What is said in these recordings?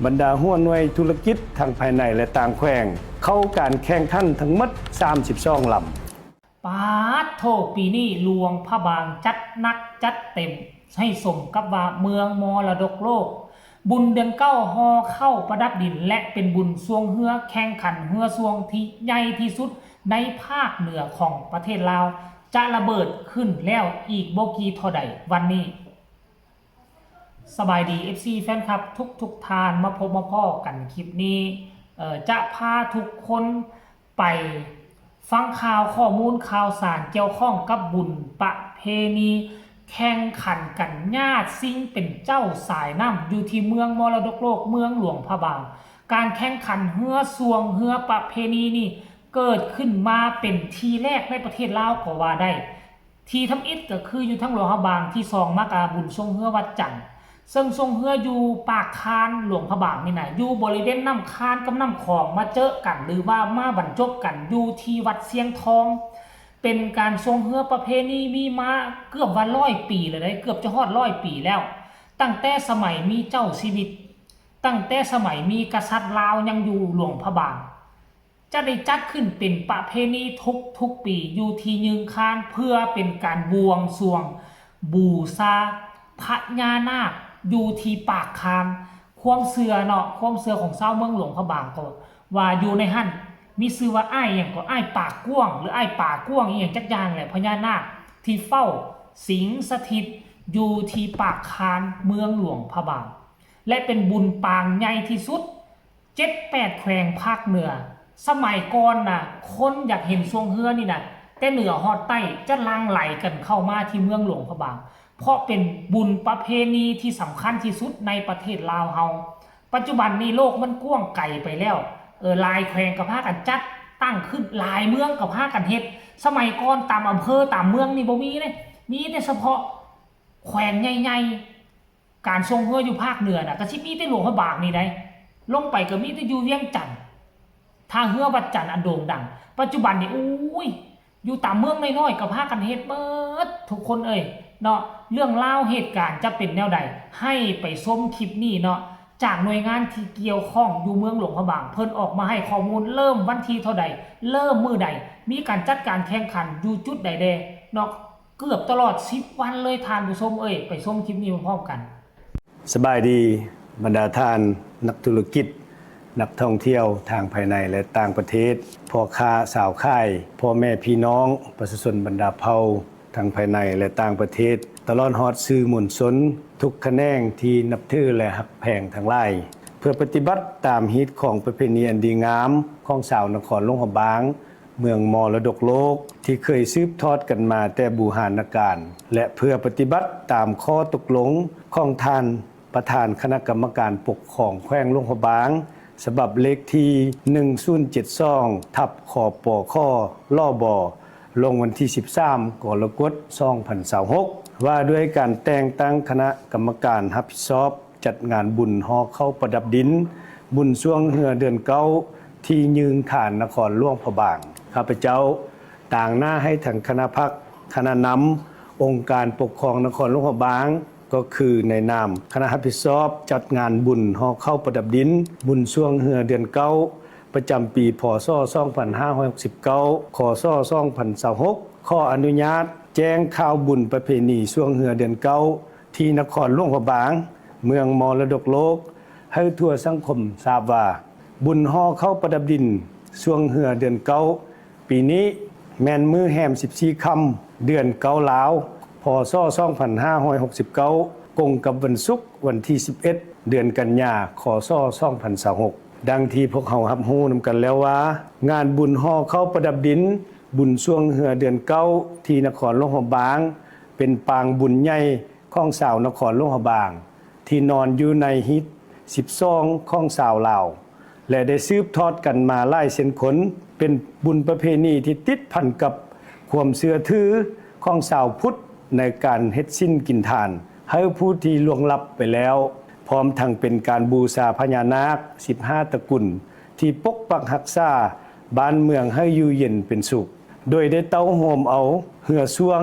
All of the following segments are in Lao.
ບັນດາຫົວໜ່ວຍທຸລະກິດທັງພາຍໃນ ແລະ ຕ່າງແຂວງ ເຂົ້າການແຂ່ງຂັນທັງໝົດສາມສິບສອງລຳ. ປາດໂທ້ ປີນີ້ຫຼວງພະບາງຈັດໜັກຈັດເຕັມ ໃຫ້ສົມກັບວ່າເມືອງມໍລະດົກໂລກ. ບຸນເດືອນເກົ້າຫໍ່ເຂົ້າປະດັບດິນ ແລະ ເປັນບຸນຊ່ວງເຮືອແຂ່ງຂັນເຮືອຊ່ວງທີ່ໃຫຍ່ທີ່ສຸດໃນພາກເໜືອຂອງປະເທດລາວ ຈະລະເບີດຂຶ້ນແລ້ວອີກບໍ່ກີ່ທໍ່ໃດວັນນີ້. ສະບາຍດີ ເອັຟຊີ ແຟນຄລັບທຸກໆທ່ານ ມາພົບມາພໍ້ກັນຄລິບນີ້ ເອີ ຈະພາທຸກຄົນໄປຟັງຂ່າວ ຂໍ້ມູນຂ່າວສານກ່ຽວຂ້ອງກັບບຸນປະເພນີແຂ່ງຂັນກັນຍາດຊິງເປັນເຈົ້າສາຍນ້ຳ ຢູ່ທີ່ເມືອງມໍລະດົກໂລກ ເມືອງຫຼວງພະບາງ. ການແຂ່ງຂັນເຮືອຊ່ວງເຮືອປະເພນີນີ້ ເກີດຂຶ້ນມາເປັນທີ່ແລກໃນປະເທດລາວກໍວ່າໄດ້. ທີ່ທຳອິດກໍຄືຢູ່ທາງຫຼວງພະບາງ, ທີ່ສອງມາກະບຸນຊ່ວງເຮືອວັດຈັນ ເຊິ່ງຊ່ວງເຮືອຢູ່ປາກຄານຫຼວງພະບາງນີ້ນະ ຢູ່ບໍລິເວນນ້ຳຄານກັບນ້ຳຂອງມາເຈີກັນ ຫຼືວ່າມາບັນຈົບກັນຢູ່ທີ່ວັດຊຽງທອງ. ເປັນການຊ່ວງເຮືອປະເພນີມີມາເກືອບວ່າຮ້ອຍປີແລ້ວເດ້, ເກືອບຈະຮອດຮ້ອຍປີແລ້ວ, ຕັ້ງແຕ່ສະໄໝມີເຈົ້າຊີວິດ, ຕັ້ງແຕ່ສະໄໝມີກະສັດລາວຍັງຢູ່ຫຼວງພະບາງ. ຈະໄດ້ຈັດຂຶ້ນເປັນປະເພນີທຸກໆປີຢູ່ທີ່ຍືງຄານ ເພື່ອເປັນການບວງສວງບູຊາພະຍານາກຢູ່ທີ່ປາກຄານ. ຄວາມເຊື່ອເນາະ, ຄວາມເຊື່ອຂອງຊາວເມືອງຫຼວງພະບາງກໍວ່າຢູ່ໃນຫັ້ນມີຊື່ວ່າອ້າຍຫຍັງກໍ ອ້າຍປາກກວ້າງ ຫຼື ອ້າຍປາກວ້າງອີ່ຫຍັງຈັກຢ່າງແຫຼະ, ພະຍານາກທີ່ເຝົ້າສິງສະຖິດຢູ່ທີ່ປາກຄານເມືອງຫຼວງພະບາງ ແລະ ເປັນບຸນປາງໃຫຍ່ທີ່ສຸດ ເຈັດແປດແຂວງພາກເໜືອ. ສະໄໝກ່ອນນະ ຄົນຢາກເຫັນຊ່ວງເຮືອນີ້ນະ ແຕ່ເໜືອຮອດໃຕ້ຈະຫຼັ່ງໄຫຼກັນເຂົ້າມາທີ່ເມືອງຫຼວງພະບາງ ເພາະເປັນບຸນປະເພນີທີ່ສຳຄັນທີ່ສຸດໃນປະເທດລາວເຮົາ. ປັດຈຸບັນນີ້ໂລກມັນກວ້າງໄກໄປແລ້ວ, ເອີ ຫຼາຍແຂວງກໍພາກັນຈັດຕັ້ງຂຶ້ນ, ຫຼາຍເມືອງກໍພາກັນເຮັດ. ສະໄໝກ່ອນຕາມອຳເພີຕາມເມືອງນີ້ບໍ່ມີເດ້, ມີແຕ່ສະເພາະແຂວງໃຫຍ່ໆ. ການຊ່ວງເຮືອຢູ່ພາກເໜືອນະ ກະຊິມີແຕ່ຫຼວງພະບາງນີ້ໃດ໋, ລົງໄປກະມີແຕ່ຢູ່ວຽງຈັນ, ທ່າເຮືອວັດຈັນອັນໂດ່ງດັງ. ປັດຈຸບັນນີ້ ໂອ້ຍ ຢູ່ຕາມເມືອງນ້ອຍໆກະພາກັນເຮັດເບິດ ທຸກຄົນເອີຍເນາະ. ເລື່ອງລາວເຫດການຈະເປັນແນວໃດ ໃຫ້ໄປຊົມຄລິບນີ້ເນາະ, ຈາກໜ່ວຍງານທີ່ກ່ຽວຂ້ອງຢູ່ເມືອງຫຼວງພະບາງ ເພິ່ນອອກມາໃຫ້ຂໍ້ມູນ ເລີ່ມວັນທີເທົ່າໃດ ເລີ່ມມື້ໃດ ມີການຈັດການແຂ່ງຂັນຢູ່ຈຸດໃດແດ່ເນາະ. ເກືອບຕະຫຼອດສິບວັນເລີຍທ່ານຜູ້ຊົມເອີຍ, ໄປຊົມຄລິບນີ້ພ້ອມໆກັນ. ສະບາຍດີ ບັນດາທ່ານນັກທຸລະກິດ, ນັກທ່ອງທ່ຽວທາງພາຍໃນ ແລະ ຕ່າງປະເທດ, ພໍ່ຄ້າຊາວຂາຍ, ພໍ່ແມ່ພີ່ນ້ອງ, ປະຊາຊົນບັນດາເຜົ່າ ທັງພາຍໃນ ແລະ ຕ່າງປະເທດ, ຕະຫຼອດຮອດສື່ມວນຊົນທຸກຂະແໜງທີ່ນັບຖື ແລະ ຮັກແພງທັງຫຼາຍ. ເພື່ອປະຕິບັດຕາມຮີດຄອງປະເພນີອັນດີງາມຂອງຊາວນະຄອນຫຼວງພະບາງ, ເມືອງມໍລະດົກໂລກ ທີ່ເຄີຍສືບທອດກັນມາແຕ່ບູຮານນະການ ແລະ ເພື່ອປະຕິບັດຕາມຂໍ້ຕົກລົງຂອງທ່ານປະທານຄະນະກຳມະການປົກຄອງແຂວງຫຼວງພະບາງ ສະບັບເລກທີໜຶ່ງສູນເຈັດສອງ ທັບ ຄປຄ ລບ ລົງວັນທີສິບສາມ ກໍລະກົດ ສອງພັນຊາວຫົກ ວ່າດ້ວຍການແຕ່ງຕັ້ງຄະນະກຳມະການຮັບຜິດຊອບ ຈັດງານບຸນຫໍ່ເຂົ້າປະດັບດິນ ບຸນຊ່ວງເຮືອເດືອນເກົ້າ ທີ່ຍືງຄານນະຄອນຫຼວງພະບາງ. ຂ້າພະເຈົ້າຕາງໜ້າໃຫ້ທັງຄະນະພັກ, ຄະນະນຳ, ອົງການປົກຄອງນະຄອນຫຼວງພະບາງ ກໍຄືໃນນາມຄະນະຮັບຜິດຊອບຈັດງານບຸນຫໍ່ເຂົ້າປະດັບດິນ ບຸນຊ່ວງເຮືອເດືອນເກົ້າ ປະຈຳປີ ພ.ສ. ສອງພັນຫ້າຮ້ອຍຫົກສິບເກົ້າ ຄ.ສ. ສອງພັນຊາວຫົກ ຂໍອະນຸຍາດແຈ້ງຂ່າວບຸນປະເພນີຊ່ວງເຮືອເດືອນເກົ້າ ທີ່ນະຄອນຫຼວງພະບາງ ເມືອງມໍລະດົກໂລກ ໃຫ້ທົ່ວສັງຄົມຊາບວ່າ ບຸນຫໍ່ເຂົ້າປະດັບດິນຊ່ວງເຮືອເດືອນເກົ້າ ປີນີ້ແມ່ນມື້ແຮມສິບສີ່ຄ່ຳ ເດືອນເກົ້າລາວ ພ.ສ. ສອງພັນຫ້າຮ້ອຍຫົກສິບເກົ້າ ກົງກັບວັນສຸກ ວັນທີສິບເອັດ ເດືອນກັນຍາ ຄ.ສ. ສອງພັນຊາວຫົກ ດັ່ງທີ່ພວກເຮົາຮັບຮູ້ນຳກັນແລ້ວວ່າ ງານບຸນຫໍ່ເຂົ້າປະດັບດິນ ບຸນຊ່ວງເຮືອເດືອນເກົ້າ ທີ່ນະຄອນຫຼວງພະບາງ ເປັນປາງບຸນໃຫຍ່ຂອງຊາວນະຄອນຫຼວງພະບາງ ທີ່ນອນຢູ່ໃນຮີດສິບສອງຂອງຊາວລາວ ແລະ ໄດ້ສືບທອດກັນມາຫຼາຍເຊັ່ນຄົນ ເປັນບຸນປະເພນີທີ່ຕິດພັນກັບຄວາມເຊື່ອຖືຂອງຊາວພຸດໃນການເຮັດສິນກິນທານໃຫ້ຜູ້ທີ່ລ່ວງລັບໄປແລ້ວ, ພ້ອມທັງເປັນການບູຊາພະຍານາກສິບຫ້າຕະກຸນ ທີ່ປົກປັກຮັກສາບ້ານເມືອງໃຫ້ຢູ່ເຢັນເປັນສຸກ, ໂດຍໄດ້ເຕົ້າໂຮມເອົາເຮືອຊ່ວງ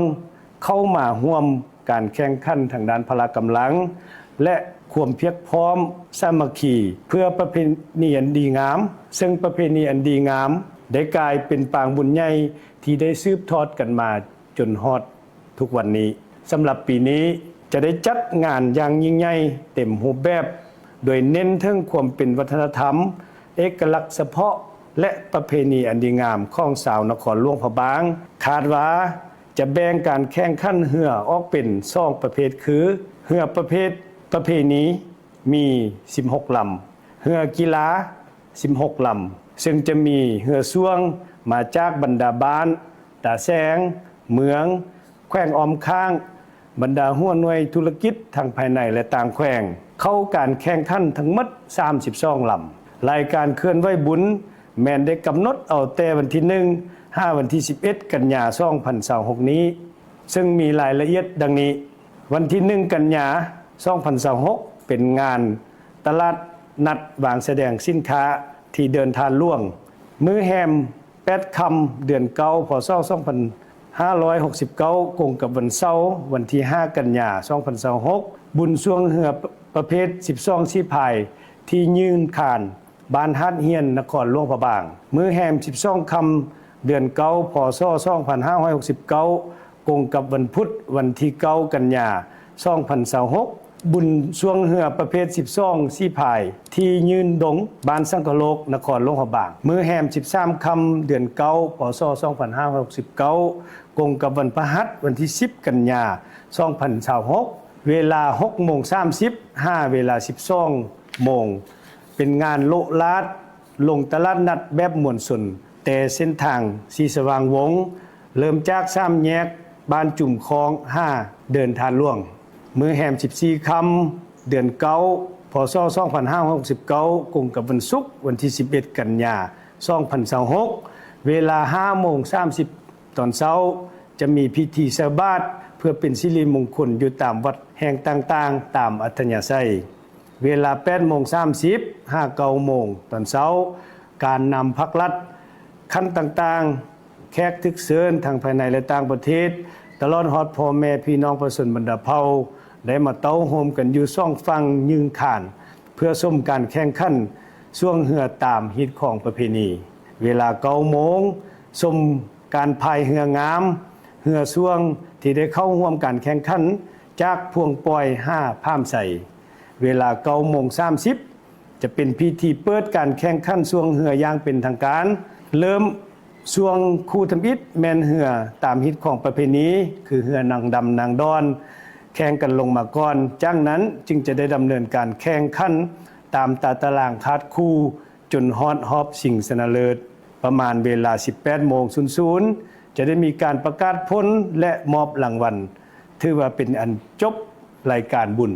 ເຂົ້າມາຮ່ວມ ການແຂ່ງຂັນທາງດ້ານພະລະກຳລັງ ແລະ ຄວາມພຽກພ້ອມສາມັກຄີ ເພື່ອປະເພນີອັນດີງາມ, ເຊິ່ງປະເພນີອັນດີງາມໄດ້ກາຍເປັນປາງບຸນໃຫຍ່ທີ່ໄດ້ສືບທອດກັນມາຈົນຮອດທຸກວັນນີ້. ສຳລັບປີນີ້ຈະໄດ້ຈັດງານຢ່າງຍິ່ງໃຫຍ່ເຕັມຮູບແບບ, ໂດຍເນັ້ນເຖິງຄວາມເປັນວັດທະນະທຳເອກະລັກສະເພາະ ແລະ ປະເພນີອັນດີງາມຂອງຊາວນະຄອນຫຼວງພະບາງ. ຄາດວ່າຈະແບ່ງການແຂ່ງຂັນເຮືອອອກເປັນສອງປະເພດ ຄື ເຮືອປະເພດປະເພນີມີສິບຫົກລຳ, ເຮືອກິລາສິບຫົກລຳ, ເຊິ່ງຈະມີເຮືອຊ່ວງມາຈາກບັນດາບ້ານ, ຕາແສງ, ເມືອງ, ແຂວງອ້ອມຂ້າງ, ບັນດາຫົວໜ່ວຍທຸລະກິດທັງພາຍໃນ ແລະ ຕ່າງແຂວງ ເຂົ້າການແຂ່ງຂັນທັງໝົດສາມສິບສອງລຳ. ລາຍການເຄື່ອນໄຫວບຸນແມ່ນໄດ້ກຳນົດເອົາແຕ່ວັນທີໜຶ່ງ ຫາວັນທີສິບເອັດ ກັນຍາ ສອງພັນຊາວຫົກນີ້, ເຊິ່ງມີລາຍລະອຽດດັ່ງນີ້. ວັນທີໜຶ່ງ ກັນຍາ ສອງພັນຊາວຫົກ ເປັນງານຕະຫຼາດນັດວາງສະແດງສິນຄ້າທີ່ເດີ່ນທາດຫຼວງ. ມື້ແຮມ ແປດຄ່ຳ ເດືອນເກົ້າ ພ.ສ. ສອງພັນຫ້າຮ້ອຍຫົກສິບເກົ້າ ກົງກັບວັນເສົາ ວັນທີຫ້າ ກັນຍາ ສອງພັນຊາວຫົກ ບຸນຊ່ວງເຮືອປະເພດສິບສອງສີພາຍ ທີ່ຍືນຄານ ບ້ານຫາດຮຽນ ນະຄອນຫຼວງພະບາງ. ມື້ແຮມ ສິບສອງຄ່ຳ ເດືອນເກົ້າ ພ.ສ. ສອງພັນຫ້າຮ້ອຍຫົກສິບເກົ້າ ກົງກັບວັນພຸດ ວັນທີເກົ້າ ກັນຍາ ສອງພັນຊາວຫົກ ບຸນຊ່ວງເຮືອປະເພດສິບສອງສີພາຍ ທີ່ຍືນດົງ ບ້ານສັງຄະໂລກ ນະຄອນຫຼວງພະບາງ. ມື້ແຮມ ສິບສາມຄ່ຳ ເດືອນເກົ້າ ພ.ສ. ສອງພັນຫ້າຮ້ອຍຫົກສິບເກົ້າ ກົງກັບວັນພະຫັດ ວັນທີສິບ ກັນຍາ ສອງພັນຊາວຫົກ ເວລາຫົກໂມງສາມສິບ ຫາເວລາສິບສອງໂມງ ເປັນງານໂລະລາດ ລົງຕະຫຼາດນັດແບບມວນຊົນ ແຕ່ເສັ້ນທາງສີສະຫວ່າງວົງ ເລີ່ມຈາກສາມແຍກບ້ານຈຸມຄ້ອງ ຫາເດີ່ນທາດຫຼວງ. ມື້ແຮມ ສິບສີ່ຄ່ຳ ເດືອນເກົ້າ ພ.ສ. ສອງພັນຫ້າຮ້ອຍຫົກສິບເກົ້າ ກົງກັບວັນສຸກ ວັນທີສິບເອັດ ກັນຍາ ສອງພັນຊາວຫົກ ເວລາຫ້າໂມງສາມສິບຕອນເຊົ້າ ຈະມີພິທີໃສ່ບາດ ເພື່ອເປັນສິລິມົງຄົນຢູ່ຕາມວັດແຫ່ງຕ່າງໆ ຕາມອັດທະຍາໄສ. ເວລາແປດໂມງສາມສິບ ຫາເກົ້າໂມງຕອນເຊົ້າ ການນຳພັກລັດຂັ້ນຕ່າງໆ, ແຂກຖືກເຊີນທັງພາຍໃນ ແລະ ຕ່າງປະເທດ, ຕະຫຼອດຮອດພໍ່ແມ່ພີ່ນ້ອງປະຊາຊົນບັນດາເຜົ່າ ໄດ້ມາເຕົ້າໂຮມກັນຢູ່ສອງຝັ່ງຍືນຄານ ເພື່ອຊົມການແຂ່ງຂັນຊ່ວງເຮືອຕາມຮີດຄອງປະເພນີ. ເວລາເກົ້າໂມງ ຊົມການພາຍເຮືອງາມ, ເຮືອຊ່ວງທີ່ໄດ້ເຂົ້າຮ່ວມການແຂ່ງຂັນ ຈາກພວງປ່ອຍຫາຜາມໄຊ. ເວລາເກົ້າໂມງສາມສິບ ຈະເປັນພິທີເປີດການແຂ່ງຂັນຊ່ວງເຮືອຢ່າງເປັນທາງການ. ເລີ່ມຊ່ວງຄູ່ທຳອິດແມ່ນເຮືອຕາມຮີດຄອງປະເພນີ ຄືເຮືອນາງດຳນາງດອນ ແຂ່ງກັນລົງມາກ່ອນ, ຈາກນັ້ນຈຶ່ງຈະໄດ້ດຳເນີນການແຂ່ງຂັນຕາມຕາຕະລາງຄາດຄູ່ ຈົນຮອດຮອບຊິງຊະນະເລີດ. ປະມານເວລາສິບແປດໂມງສູນສູນ ຈະໄດ້ມີການປະກາດຜົນ ແລະ ມອບລາງວັນ, ຖືວ່າເປັນອັນຈົບລາຍການບຸນ.